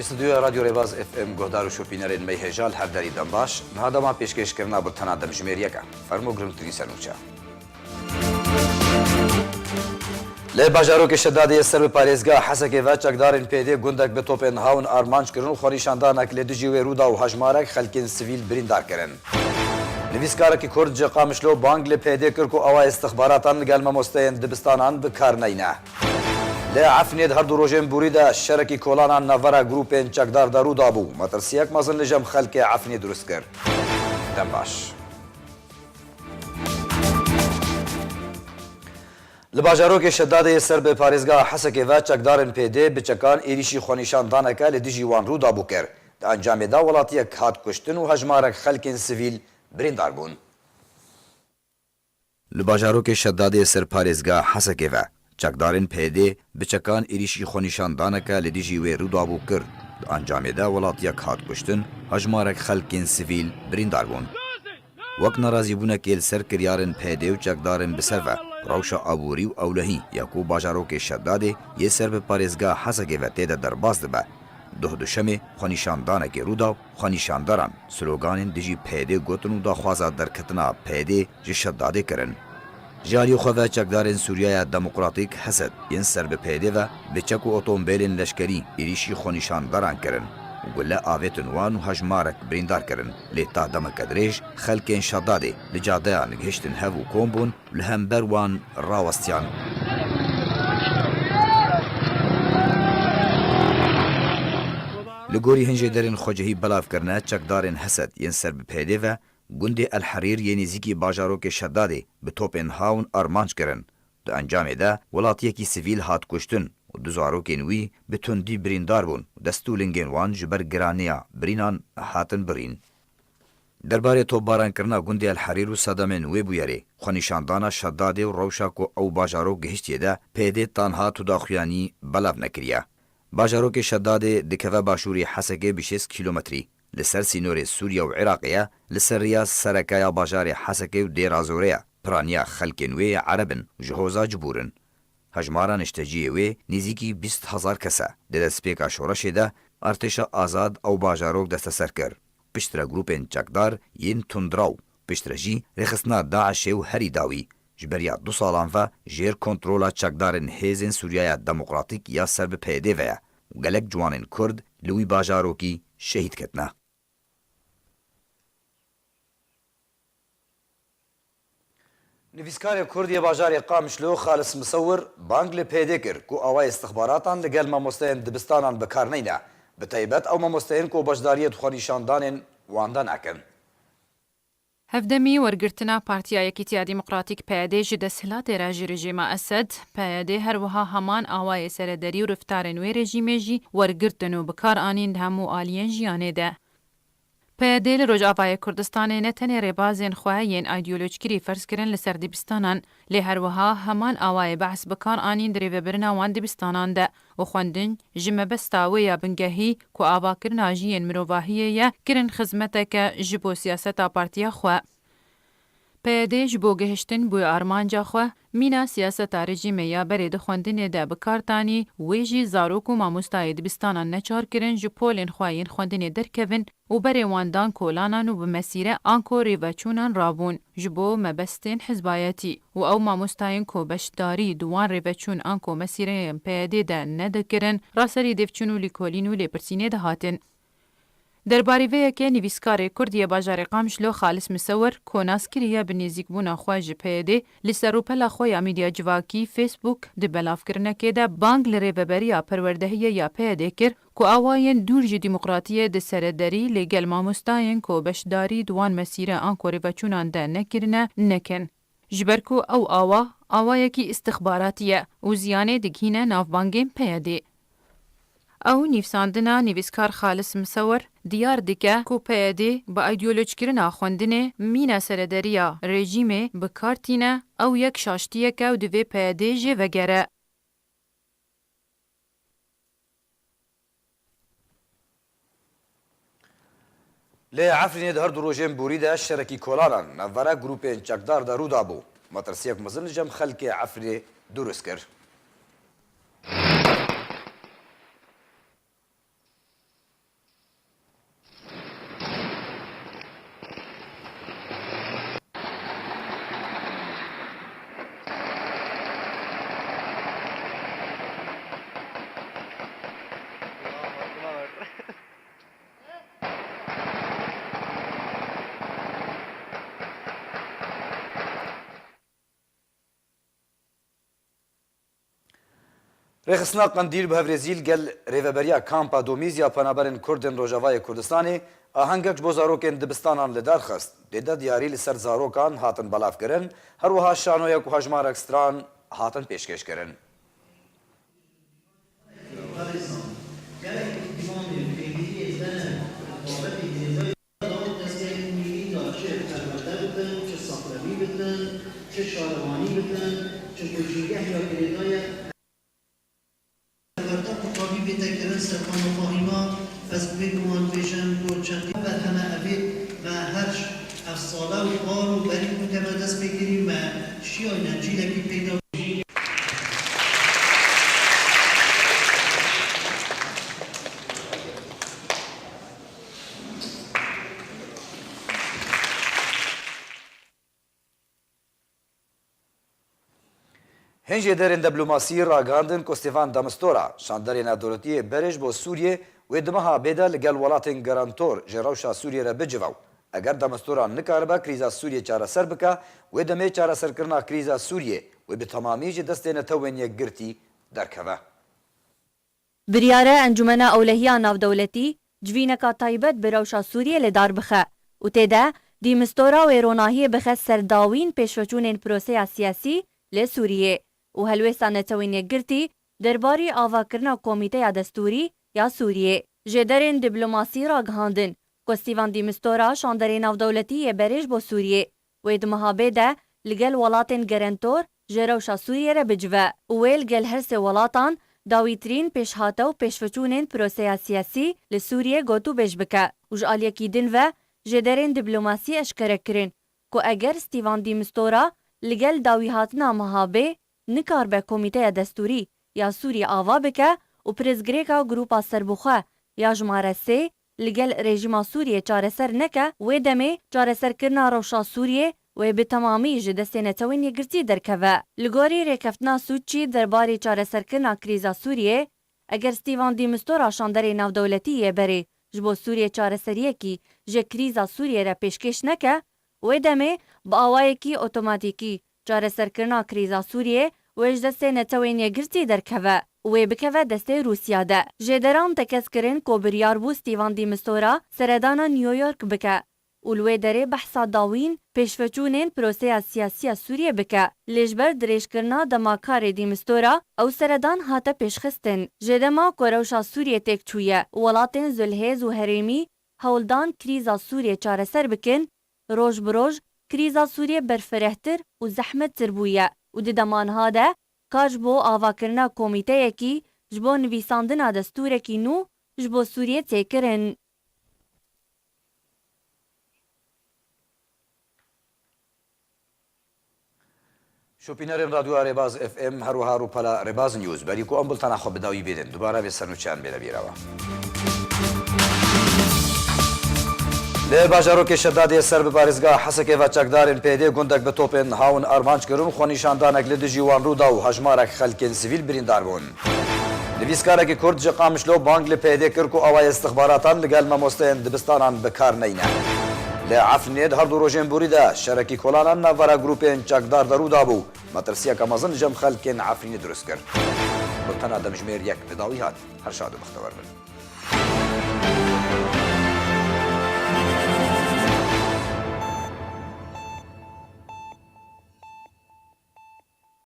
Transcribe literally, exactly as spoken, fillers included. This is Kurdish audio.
Stûdyoya Radyo Rêbaz F M guhdar û şopînerên me yê hêja li her derî dem baş. Niha dema pêşkêşkirina bultena demjimêriyeke. Fermo girngtirîn sernûçe. Li bajarokê Şedadê yê ser bi parêzgeha Hesekê ve çekdarên P Y D gundek bi topên hawn armanc kirin û xwenîşandanek li dijî wê rû da û hejmarek xelkên sivîl birîndar kirin. Nivîskarekî Kurd ji Qamişlo bang li P Y D kir ku awayê istixbaratan li gel mamosteyên dibistanan bi kar neyne. Li Efrînê di her du rojên borî de şerekî kolanan navbera grûpên çekdar de rû dabû. Metirsiyek mezin li cem xelkê Efrînê dirust kir. Dem baş. Li bajarokê Şedadê yê ser bi parêzgeha Hesekê ve çekdarên P Y D bi çekan êrîşî xwenîşandaneke li dijî wan rû dabû kir. Di encamê de welatiyek hat kuştin û hejmarek xelkên sivîl birîndar bûn. Li bajarokê Şedadê ser parêzgeha Hesekê ve çekdarên P Y D bi çekan êrîşî xwenîşandaneke li dijî wê rû dabû kir. Di encamê de welatiyek hat kuştin, hejmarek xelkên sivîl birîndar bûn. Wek nerazîbûnekê li ser kiryarên P Y D û çekdarên bi ser ve, rewşa aborî û ewlehî ya ku bajarokê Şedadê yê ser bi parêzgeha Hesekê ve tê de derbas dibe, doh duşemê xwenîşandanekê rû da û xwenîşandaran sloganên dijî P Y D gotin û daxwaza derketina P Y D ji Şedadê kirin. Ji aliyê xwe ve çekdarên Sûriyeya Demokratîk, HESED, yên ser bi P Y D ve bi çek û otombêlên leşkerî êrîşî xwenîşandaran kirin û gule avêtin wan û hejmarek birîndar kirin. Lê ta demeke dirêj xelkên Şedadê li cadeyan gihiştin hev û kom bûn û li hember wan rawestiyan. Li gorî hin jêderên xwecihî belav kirine, çekdarên HESED yên ser bi P Y D ve gundê El Herîr yê nêzîkî bajarokê Şedadê bi topên hawn armanc kirin. Di encamê de welatiyekî sivîl hat kuştin û du zarokên wî bi tundî birîndar bûn û dest û lingên wan ji ber giraniya birînan hatin birîn. Derbarê topbarankirina gundê El Herîr û sedemên wê bûyerê, xwenîşandana Şedadê û rewşa ku ew bajarok gihiştiye de P Y D tanha tu daxuyanî belav nekiriye. Bajarokê Şedadê dikeve başûrê Hesekê bi şêst kîlometrî. Li ser sînorê Sûriye û Iraqê ye, li ser riya sereke ya bajarê Hesekê û Dêra Zorê ye. Piraniya xelkên wê yê Ereb in û ji hoza Cibûr in. Hejmara nişteciyê wê nêzîkî bîst hezar kes e. Di destpêka şoreşê de artêşa azad ew bajarok desteser kir. Piştre grûpên çekdar yên tundraw, piştre jî rêxistina DAIŞê û herî dawî ji beriya du salan ve jêr kontrola çekdarên Hêzên Sûriyeya Demokratîk ya ser bi P Y D ve ye û gelek ciwanên Kurd li wî bajarokî şehîd ketine. Nivîskarê Kurd yê bajarê Qamişlo Xalis Misewir bang li P Y D kir ku awayê istixbaratan li gel mamosteyên dibistanan bi kar neyne, bi taybet ew mamosteyên ku beşdariyê di xwenîşandanên wan de nekin. Hevdemî wergirtina Partiya Yekîtiya Demokratîk P Y D ji desthilatê re ji rejîma Esed, P Y D her wiha heman awayê serederî û reftarên wê rejîmê jî wergirtin û bi kar anîn di hemû aliyên jiyanê de. P Y D li Rojavayê Kurdistanê ne tenê rêbazên xwe yên îdeolojkirî ferz kirin li ser dibistanan, lê her wiha heman awayê behs bi kar anîn di rêvebirina wan dibistanan de û xwendin ji mebesta wê ya bingehî ku avakirina jiyên mirovahiyê ye, kirin xizmeteke ji bo siyaseta partiya xwe. P Y D ji bo gihiştin bo armanca xwe, mîna siyaseta rejîmê ya berê di xwendinê de bi kar tanî, wê jî zarok û mamostayê dibistanan neçar kirin ji polên xwe yên xwendinê derkevin û berê wan dan kolanan û bi mesîre anko rêveçûnan rabûn ji bo mebestên hizbayetî û ew mamostayên ku beşdarî di wan rêveçûn anko mesîreyên P Y D de nedikirin, raserî dêvçûn û lîkolîn û lêpirsînê dihatin. Derbarî vê yekê nivîskarê Kurd yê bajarê Qamişlo Xalis Misewir, ku nas kiriye bi nêzîkbûna xwe ji P Y D, li ser rûpela xwe ya medya civakî Facebook di belavkirinekê de bang li rêveberiya perwerdehiyê ya P Y D kir ku awayên dûr ji demokratiyê di serederî lê gel mamostayên ku beşdarî di wan mesîre anko rêveçûnan de nekirine, nekin. Ji ber ku ew awa, awayekî istixbaratî ye û ziyanê digihîne navbangên P Y D. Ew nivîsandina nivîskar Xalis Misewir diyar dike ku P Y D bi îdeolojkirina xwendinê mîna serederiya rejîmê bi kar tîne, ew yek şaştiyek e û divê P Y D jê vegere. Lê Efrînê di her du rojên borî de şerekî kolanan navbera grûpên çekdar de rû dabû. Metirsiyek mezin li cem xelkê Efrînê dirust kir. Rêxistina Qendîl bi hevrêzî li gel Rêveberiya Kampa Domîz ya Penaberên Kurd ên Rojavayê Kurdistanê ahengek ji bo zarokên dibistanan li dar xist. Tê de diyarî li ser zarokan hatin belavkirin, her wiha şanoyek û hejmarek stran hatin pêşkêşkirin. Destgehên milî de çi perwerde bikin, çi saxlevî bikin, çi şarewanî bikin, çi ku jîgeh ya girêdayî ye, perwerde qutabî bête kirin. Serkan û Fahîma, ez bi wê guman dibêjim ku çendî berheme evê me her ev sale û par û berî ku te me dest pê kirî, me şiyayne cîlekî peyda. Hin jêderên diplomasî ragihandin ku Stefan de Mistura, şanderê navdewletî yê berê ji bo Sûriyê, wê di meha bê de li gel welatên garantor ji rewşa Sûriyê re bicive û eger de Mistura nikaribe krîza Sûriyê çareser bike, wê demê çareserkirina krîza Sûriyê wê bi temamî ji destê Netewên Yekgirtî derkeve. Biryare Encûmena Ewlehiya Navdewletî civîneka taybet bi rewşa Sûriyê li dar bixe û tê de de Mistura wê ronahiyê bixe ser dawîn pêşveçûnên proseya siyasî li Sûriyê û helwêsta Netewên Yekgirtî derbarî avakirina Komîteya Destûrî ya Sûriyê. Jêderên diplomasî ragihandin ku Stefan de Mistura, şanderê navdewletî yê berê ji bo Sûriyê, wê di meha bê de li gel welatên gerentor ji rewşa Sûriyê re bicive û wê li gel her sê welatan dawîtirîn pêşhate û pêşveçûnên proseya siyasî li Sûriyê gotûbêj bike û ji aliyekî din ve jêderên diplomasî eşkere kirin ku eger Stefan de Mistura li gel dawîhatina meha bê nikaribe Komîteya Destûrî ya Sûriyê ava bike û pirsgirêka Grupa Serbixwe ya jimare sê li gel rejîma Sûriyê çareser neke, wê demê çareserkirina rewşa Sûriyê wê bi temamî ji destê Netewên Yekgirtî derkeve. Li gorî rêkeftina Sûçî derbarê çareserkirina krîza Sûriyê, eger Stefan de Mistura, şanderê navdewletî yê berê ji bo Sûriyê çareseriyekî ji krîza Sûriyê re pêşkêş neke, wê demê bi awayekî otomatîkî çareserkirina krîza Sûriyê wê ji destê Netewên Yekgirtî derkeve û wê bikeve destê Rûsya de. Jêderan tekez kirin ku biryar bû Stefan de Mistura seredana New York bike û li wê derê behsa dawîn pêşveçûnên proseya siyasî ya Sûriyê bike. Lê ji ber dirêjkirina dema karê de Mistura ew seredan hate pêşxistin. Ji dema ku rewşa Sûriyê têk çûye û welatên zilhêz û herêmî hewl dan krîza Sûriyê çareser bikin, roj bi roj krîza Sûriyê berfirehtir û zehmettir bûye û di dema niha de kar ji bo avakirina komîteyekî ji bo nivîsandina destûrekî nû ji bo Sûriyê tê kirin. Şopînerên Radyoya Rêbaz F M, her wiha rûpela Rêbaz News, berî ku em bultena xwe bi dawî bînin, dubare vê sernûçeyan bêne bîra we. Li bajarokê Şedadê ser bi parêzgeha Hesekê ve çekdarên P Y D gundek bi topên hawin armanc kirin û xwenîşandanek li dijî wan rû da û hejmarek xelkên sivîl birîndar bûn. Nivîskarekî Kurd ji Qamişlo bang li P Y D kir ku awayê istixbaratan li gel mamosteyên dibistanan bi kar neyne. Li Efrînê di her du rojên borî de şerekî kolanan navbera grûpên çekdar de rû dabû. Metirsiyeke mezin li cem xelkên Efrînê dirust kir. Bultena demjimêr yek bi dawî hat. Her şad û bextewer bin.